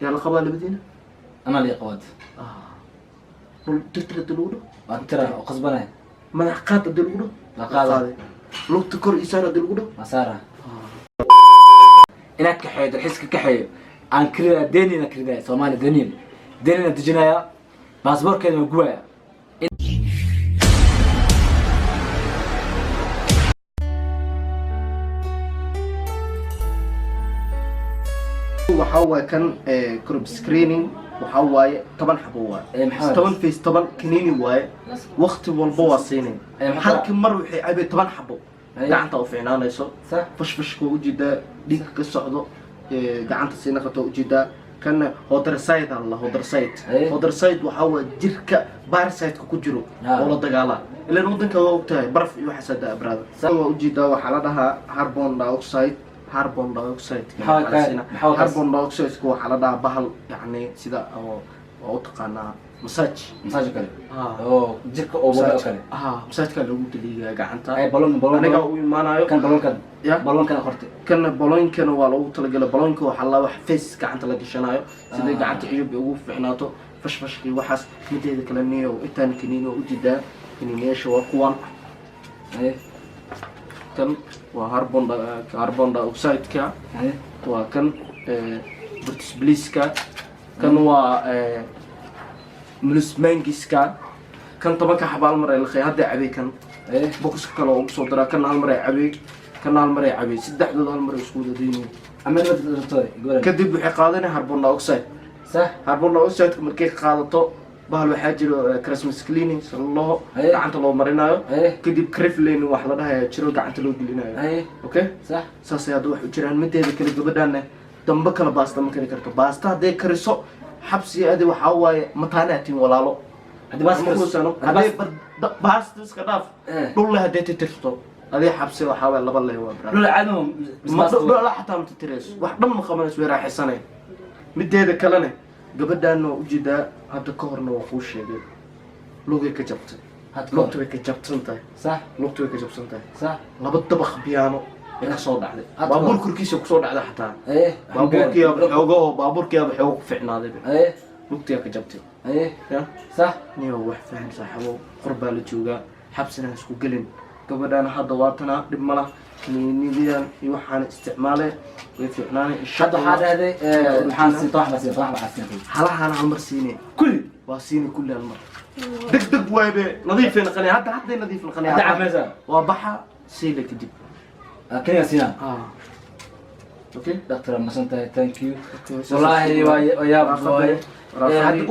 Yaa la qabaa labadiina? Anaa lii qabaad. Dhul tirtir hadii lagu dhaho? Waan tira oo qasbanay. Madax qaad hadii lagu dhaho? La qaada. Qaaday. Lugta kor isaar hadii lagu dhaho? Masaara inaad kaxeeyo, dalxiiska kaxeeyo, aan kiridaa deenina, kiridaa Soomaaliya deniin deenina dejinaya, baasboorkeeda waa gubaya. Waxaa waaye kan crop screening, waxaa waaye 10 xabo waaye. Maxaa? 10 face, 10 kaniini waaye, waqti walba waa siinay. Maxaa? Halkii mar waxay cabay 10 xabo. Gacanta u fiicnaanayso. Fashfashka waa ujeedaa, dhiigga ka socdo, gacanta sii naqato waa ujeedaa. Kana hodraside alla hodraside. Hodraside waxaa waaye jirka parasite ku jiro oo la dagaalaa, ilaan wadanka waa ogtahay baraf iyo waxaas hadda abraada. Waa ujeedaa, waxaa la dhahaa carbon dioxide, carbon dioxide. Maxaa maxaa kaas? Carbon dioxide waxaa la dhahaa bahal, yacni sida oo waa u taqaanaa massage. Masaaj kale oo jirka oo wada oo kale. Massage-ka lagu daliigaa gacanta. Ay, balon balon. Aniga u imaanayo. Kan balonkan. Ya. Balonkan qortay. Kana bolooyinkana waa loogu talagalay. Bolooyinka waxaa la wax face gacanta la gashanayo siday gacanta ciyub ugu fiicnaato, fashfashkii waxaas. Mideeda kale niyo intaan kaniini oo ujeedaa, kaniiniyaasha waa kuwan. Kan waa carbon dioxide-ka. Waa kan British Bliss-ka, kan waa Mulismangiska. Kan 10-ka xaba hal mar ay laqay, hadda cabay kan. Bokiska kale oo ugu soo daraa, kana hal mar ay cabay, kana hal mar ay cabay, saddexdooda hal mar ay isku wada daynayeen. Ama nabad gabadha. Kadib waxay qaadanay carbon dioxide. Carbon dioxide markay qaadato, bahal waxaa jiro Christmas cleaning salalaho gacanta loo marinayo. Kadib creflane wax la dhahaya jiro, gacanta loo gelinayo. Okay. Saasay hadda wax u jiraan. Mideeda kale, gabadhaana dambe kale baasta ma kari karto. Baasta hadday kariso, xabsi adi waxaa waaye mataanaatiin walaalo. Haddii baasta Ma kariso- kuusano. haddii Hadday baasta iska dhaaf. Dhulle hadday titirto, adii xabsi waxaa waaye laba leh waa brother. Dhul caadi ma Ma dhula xataa ma titirayso, wax dhan ma qabanayso, way raaxaysanay. Mideeda kalena, gabadhaana waa ujeedaa, hadda ka horna waa kuu sheegay, lugay ka jabtay. Hadda ka Lugta way ka jabsan tahay. Lugta way ka jabsan tahay. Laba dabaq biyaano ay kasoo dhacday. Hadda Baabuur ka hor. Korkiisa kusoo dhacday xataa. Baabuurkiyaaba xoogaho, baabuurkiyaaba xoogo ku fiicnaaday. Lugtiyaa ka jabtay. Ya. Niyo wax fahan saaxiibo, qor baa la joogaa, xabsina ha isku gelin. Gabadhaana hadda waatanaa, dhib ma lah, kaniiniyadan iyo waxaana isticmaale way fiicnaanay insha Hadda waxaa Allah. dhahday waxaan siin 10 baa siin, 10 baa siin. Halahaana hal mar siinay. Kulli. Waa siinay kulli hal mar, deg deg waaybe, nadiifay naqanay hadda, hadday nadiif naqanay. Hadda caafimaadsa. Waa baxa siila kadib. Kaniga siinaa. Okay. Doctor, masan tahay, thank you. Okay, Wallahi waa yaab waaye. Hadda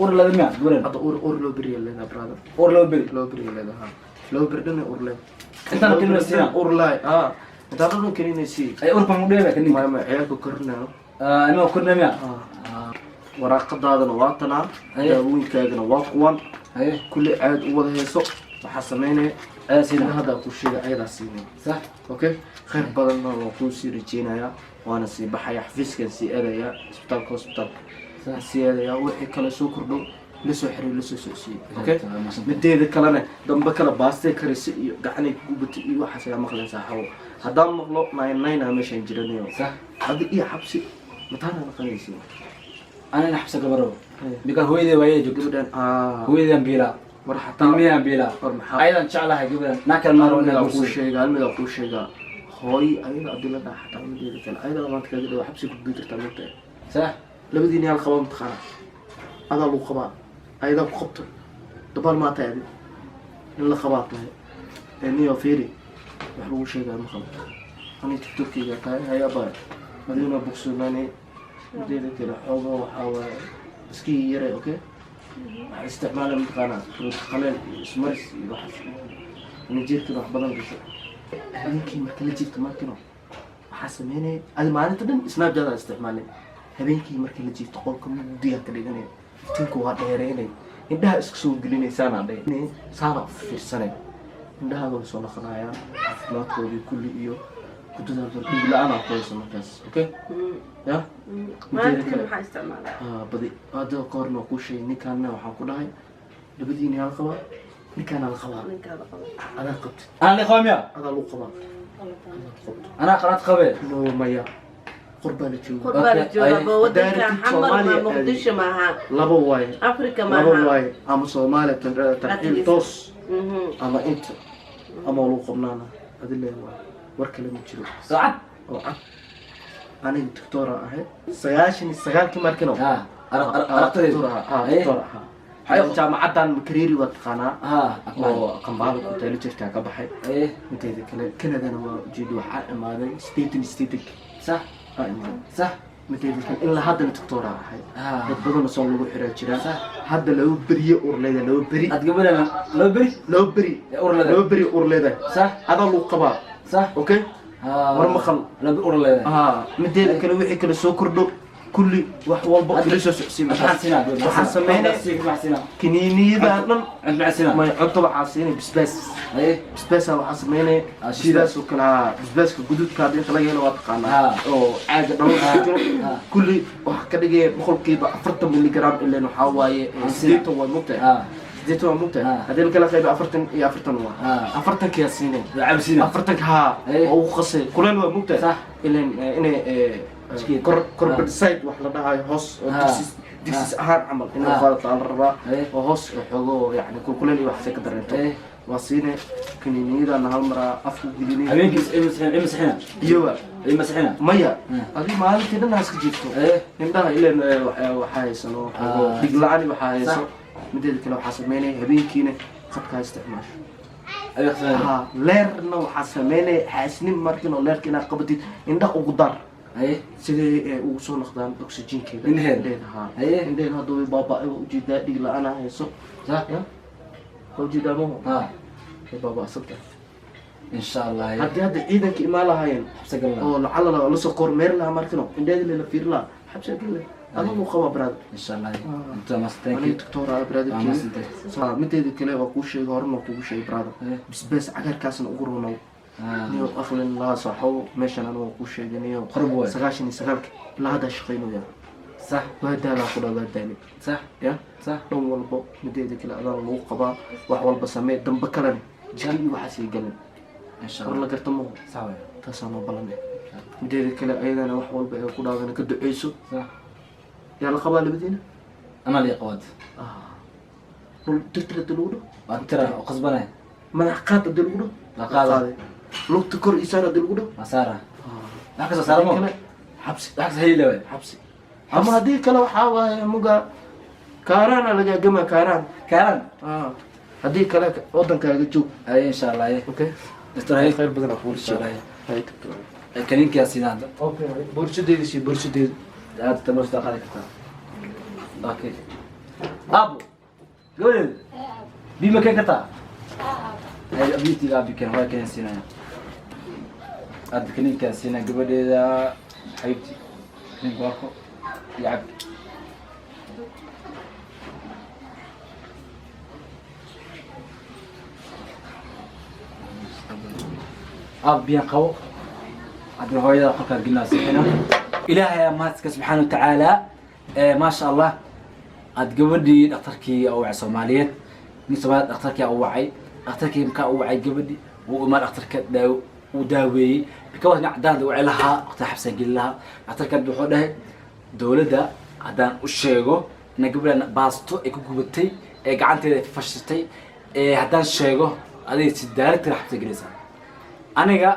ur lada miya gabadhan? Hadda ur loo beriya leedaha, brother. Ur loo beri. Loo beriya leedaha, loo beri dhan ur leedaha. Intaan kaniina siinaa. Ur laay intaan dhan kaniina sii. Ay, urka mu dheeba kaninka. Maya, maya, ciyaalka korinayo. Anigoo korna miya? Waraaqadaadana waa tanaa. Daawooyinkaagana waa kuwan. Kulli aad u wada heeso, waxaa sameynaya Ayaa siinaa. Hadda kuu sheega, ayadaa siinay. Okay, khayr badanna waa kuu sii rajeynayaa, waana sii baxaya, xafiiskan sii aadayaa, isbitaalka, hosbitaalka sii aadayaa. Wixii kale soo kordho la soo xiriir, la soo socodsiiyo. Okay, mideeda kalena, dambe kale baastay karisa iyo gacanay kugubatay iyo waxaas ayaa maqlaysaa xawo. Haddaan maqlo nine nine aa meeshaan jiranayo. Adi iyo xabsi mataana naqanaysi. Anina xabsa gaba rabo because hooyaday waayay joogto. Gabadhan Hooyadaan biilaa. War xataa Ilmihiyaan biilaa. War maxaa Ayadan jeclahay gabadhan, naa kale maa rabo hal inaan midaa kuu guursado. sheega, hal midaa kuu sheegaa, hooyo ayada adii la dhaha xataa. Mideeda kale, ayada maanta kaaga dhawa xabsi ku gudi kartaa, mogtahay? Labadiina yaal qabaa mataqaana, adaa lagu qabaa, ayadaa ku qabto dabaal maa tahay, adi in la qabaa tahay. Niyo fiiri, wax lagu sheegaya ma qabo ani, TikTokeyga tahay hayabaa adiguna bogsoonaanay. Mideeda kale, xooga waxaa waaye iskii yare. Okay, waxaa isticmaala mataqaanaa rooti qaleel iyo ismaris iyo waxaas, nijeerkana wax badan gasho. Habeenkii marka la jiifto, markino waxaa sameynaya adi maalinta dhan Snapchat aa isticmaalay, habeenkii marka la jiifto qolka mugdiyaa ka dhiganaya, iftiinka waa dheereynay, indhaha iska soo gelinay, saanaa dhe, saanaa u fiirsanay, indhahaaga way soo noqonayaan caafimaadkoodii kulli iyo ku dadaalka, dhiig la-aan aa ku hayso markaas. Okay, ya. Mideeda Maalintii kale maxaa isticmaalaa? Badi hadda ka horna waa kuu sheegay, ninkaana waxaan ku dhahay labadiina yaal qabaa, ninkaana la qabaa. Ninkaada qaba. Adaa qabtid. Anaa la qaba miya? Adaa lagu qabaa. Qabto. Anaa qalaad qabee. No, maya. Qorbaa la jooga. Qurbaa la Okay, joogaa ay- ba wadanka. Daaratid Xamar ma Soomaaliya aaday. Muqdisho maaha. Laba waaye. Afrika Laba maaha. waaye, ama Soomaaliya tarxiil At least. toos ama inta ama lagu qabnaana adile waaye, war kale ma jiro. Soo cad. Oo cad. Aniga doctora ahay, 99-kii markino. Ha, aragtadeedu. Doctor ahaa, doctor ahaa. Jaamacadan Makerere waa taqaanaa? Ha. Oo Kambaala ku taalo jirtaa ka baxay. Aye. Inteeda kale Canadana waa ujeeda, waxaa imaaday 88-kii aa imaaday. Inteeda kale ilaa haddana doctora ahay. Dad badanna soo lagu xiraa jiraa. Hadda 2 beriye ur leedahay, 2 beri. Aad gabadhana 2 beri? 2 beri. Ee, ur leedahay. 2 beri ur leedahay. Adaa lagu qabaa. Okay, war maqal. 2 beri ur leedahay. Mideeda kale wixii kale soo kordho kulli wax walba ila soo socsiin. Maxaan siinaa? Waxaan sameynay Maxaan siinaa? kiniiniyada dhan. Cunto maxaan siinaa? May, cunto waxaa siinay bisbaas. Aye. Bisbaasa waxaa sameynay. Ah, shiida. Bisbaas oo kale, haa, bisbaaska guduudka hadda inta laga helo waa taqaanaa, oo caaga dhalada ku jiro. Kulli waxaa ka dhigaya 40% miligram, ilan waxaa waaye 80 waa mugtahay. 80 waa mugtahay. Haddii lakala qaybo 40 iyo 40 waa. 40-kiyaa siinay. Waa cabsiina. 40-ka, haa. Oo ugu qasay kuleel waa mugtahay. Ilan inay Jikiin. kor korbadsayd wax la dhahayo hoos oo digsis digsis ahaan camal inuu qaadataa la rabaa. Oo hoos oo xoogo yani kulkuleel iyo waxsay ka dareento. Waa siine kaniiniyadana hal maraa afku gelinay. Habeenkii ima sixina. Iyowa. Ima sixina. Maya, adi maalintii dhan haska jiifto. Indhaha ilan waxaa haysano xoogo dhig la-aan waxaa hayso. Mideeda kale waxaa sameynaya habeenkiina khadkaa isticmaasho. Ayo xisana. Ha, leerna waxaa sameynaya xaasnin markin oo leerka inaad qabatid indhaha ugu dar. Siday ugu soo noqdaan oxygenkeeda. Indhaheeda? Indhaheeda, haa. Indhaheeda hadda way baaba'ay, waa ujeedaa, dhig la-aan hayso. Ya, waa ujeedaa maho. Way baaba'san tahay. Insha Allah. Haddii hadda ciidanka imaan lahaayeen Xabsa galna. oo lacala lasoo kormeeri lahaa markino indhaheeda lela fiiri lahaa, xabsa gale adigu qabaa, brother. Insha Allah. Inta mas, thank Aniga you. doctora. Waa Brotherkii. mahadsantahay. Mideeda kale waa kuu sheegay, horena waa kugu sheegay, brother. Bisbaas cagaarkaasna ugu ronow. Niyo aqlin lahaa saaxow meeshan anigu waa kuu sheegay, niyo. Qurb waay. 99-ka ilaa haddaa shaqaynaya. Waa daalaa ku dhaa, waa daalay. Ya, dhan walbo mideeda kale adaan lagu qabaa, wax walba samee, dambe kalena jika iyo waxaasay galin. Insha War Allah. la garta maho. Sax waay. Taasaa noo ballanay. Mideeda kale ayadana wax walba ee ku dhaadana ka duceyso. Yaa la qabaa labadiina? Ana lii qabad. Dhul tirtir hadii lagu dhaho. Waa tira oo qasbanay. Madax qaad hadii lagu dhaho. La qaada. Qaaday. Lugta kor isaar hadii lagu dhaho. Waa saara. Wax kasoo saara mo. Haddii kale xabsi. Wax kasoo heli waay. Xabsi ama haddii kale waxaa waaye muga kaaraana lagaa gama kaaraan. Kaaran. Haddii kale wadankaaga joog. Aye, insha Allah. Aye. Okay. Doctor, aye. Khayr badan aa Insha Allah. Hay, doctor. Kaniinkiyaa siinaa hadda. Okay, boorsadeeda sii, boorsadeeda. Aad tamar soo qaadi kartaa. Okay. Aabo. Gabadheed. Biyo ma keen kartaa? Ay, biyitiga aabi keen, hooyo keen siinaya. Aad kaniinkaa siinaa gabadheeda, xabiibti. Kaniinka waa ko. Iyo cab. Aab, biyaan qabo. Haddana hooyada qolkaa gelinaa, siixina. Ilaahay ayaa mahadska subxaana watacaala. Maasha Allah, aad gabadhii dhakhtarkii u wacay Soomaaliyeed, nin Soomaaliyeed dhakhtarkii u wacay, dhakhtarkii markaa u wacay gabadhii wuu imaan, dhakhtarka daaw uu daaweeyey, because nin cadaan wacay lahaa dhakhtar xabsan gelin lahaa. Dhakhtarka wuxuu dhahay dowladda haddaan u sheego ina gabadhan baasto ay ku gubatay ee gacanteeda ay fashatay ee haddaan sheego adiga si daaragtira xabsa gelaysaa. Aniga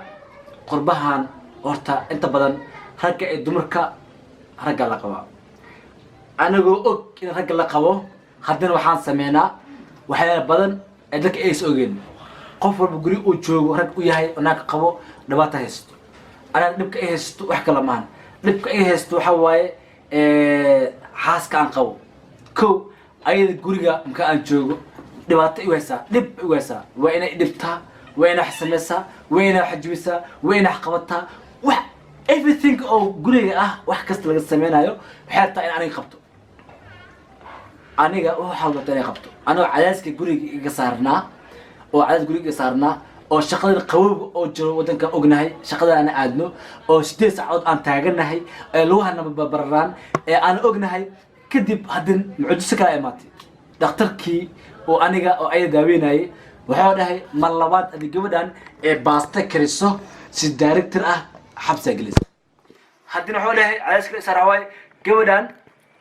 qurbahan horta inta badan ragga iyo dumarka ragga la qabaa, anigoo og in ragga la qabo haddana waxaan sameynaa waxyaala badan ee dadka aysa ogeen. Qof walba guri uu joogo rag u yahay oo naag qabo dhibaata haysto. Aniga dhibka ay haysto wax kala maahan, dhibka ay haysto waxaa waaye xaaska aan qabo ko ayada guriga marka aan joogo dhibaato igu haysaa, dhib igu haysaa. Waa inay dhibtaa, waa inay wax samaysaa, waa inay wax jibisaa, waa inay wax qabataa, wax everything oo guriga ah, wax kasta laga sameynayo waxay rabtaa in aniga qabto. Aniga waxaa rabtaa inay qabto anigoo cadaaska guriga iga saarnaa, oo cadaas guriga iga saarnaa, oo shaqadan qabowga oo jiro wadanka ognahay, shaqadan aan aadno oo 8 saacadood aan taaganahay ee lugahana bararaan ee aan ognahay. Kadib haddii mucjiso kala imaatay, dhakhtarkii oo aniga oo ayada daaweynayay wuxuu dhahay mar labaad adi gabadhan ee baasta kariso si director ah xabsaa gelisa. Haddina waxuu leeyahay cadays kale isaar waaye. Gabadhan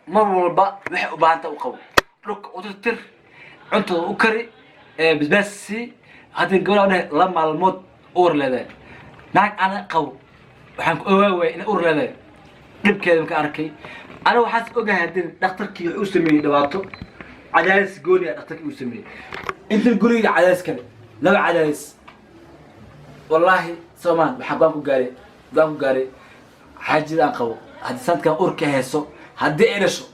mar walba waxay u baahanta u qabo, dhulka u tirtir, cuntada u kari, basbaas sii. Haddina gabadhan leeyahay 2 maalmood uur leedahay. Naag ana qabo waxaan ku ogaa waayay inay uur leedahay, dhibkeeda marka arkay. Aniga waxaas ogahay, haddii dhakhtarkii wuxuu sameeyey dhibaato, cadaadis gooni ah dhakhtarkii uu sameeyey. Inta guriga cadaadis kale, laba cadaadis. Wallaahi soomaan waxaan go-aan ku gaaray xaajida aan qabo, haddii sanadkan uurka hayso, haddii ay dhasho,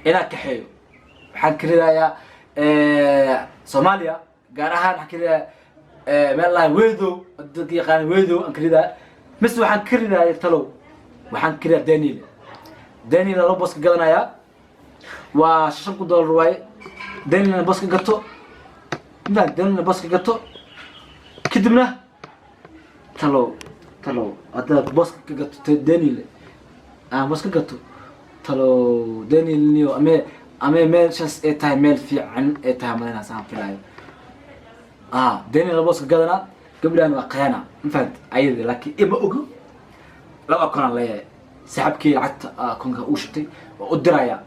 inaan kaxeeyo. Waxaan ka ridayaa Soomaaliya, gaar ahaan waxaan ka ridayaa meel lahay Weedow, dadka yaqaana Weedow aan ka ridaa, mise waxaan ka ridaaya talow, waxaan ka ridaa Daniel. Daniel laba boos ka gadanayaa, waa $5,000 waaye. Danielna boos ka gato, intaan Danielna boos ka gato, kadibna talow haddaad boos ka gato Daniel, aan boos ka gato, talow Daniel niyo ame meeshaas ay tahay meel fiican ay tahay madinaas aan filaayo. Daniel boos ka gadanaa, gabdhahan waa khiyaana, ma fahant ayada, laakiin ima ogo. Laba akoon aan leeyahay. Saaxibkii lacagta akoonka uu shubtay waa u dirayaa.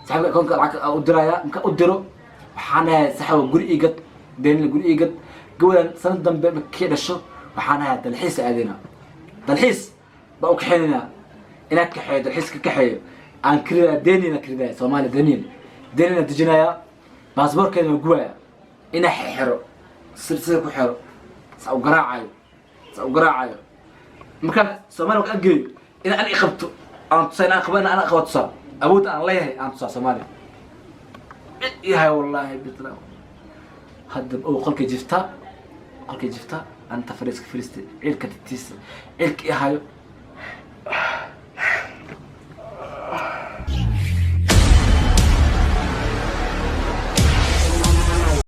Saaxibka akoonka lacagta u dirayaa. Marka u diro, waxaan dhahay: "Saaxiba, guri ii gad Daniel, guri ii gad." Gabadhan sanad dambe markii dhasho, waxaan dhahay dalxiis aadayna, dalxiis baa u kaxeynaynaa. Inaan kaxeeyo, dalxiis ka kaxeeyo, aan karidaa Daniel, aan karidaya Soomaaliya. Daniel, Daniel dejinayaa, baasboorkeeda waa gubaya, inaa xero silsida ku xero, saa u garaacayo, saa u garaacayo. Markaan Soomaaliya markaan geeyo, in an iqabto aan tusaa, in aan qabo, in an qabo tusaa, awoodda aan leeyahay aan tusaa Soomaaliya. Cid yahay wallaahi bitla. Hadda oo qolkay jiftaa, qolkay jiftaa, anta fadhiiska fadhiistay, ciilka titiisa, ciilka ihayo.